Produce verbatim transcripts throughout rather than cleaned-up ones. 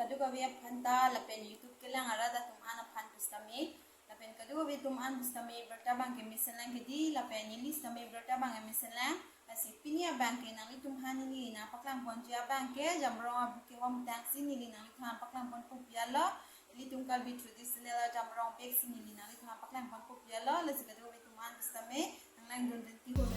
Kadokave aphan ta lapen YouTube kelang arat atum an aphan pusitame, lapen kadokave atum an pusitame birta abang ke mesenlang hedi, lapen neli sitame birta abang ke mesenlang. Lasi pini abang ke nanglitum aphan neli nangpaklang ponji abang ke Jamrong abu kehom tangsi neli nanglitum aphan paklang pon kopi alo. Ilitum Karbi traditional Jamrong bek si neli nanglitum aphan paklang pon kopi alo. Lasi kadokave atum an pusitame nang langdun rinti ho.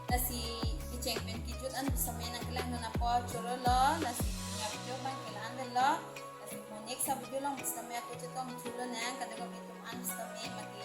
Lasi kecheng pen kejut an pusitame nangkelangdun apot chorolo, lasi punya video abang ke la-an lo. Lasi mo next a video along pusitame ako chetong thulonang, kadokave atum an pusitame mati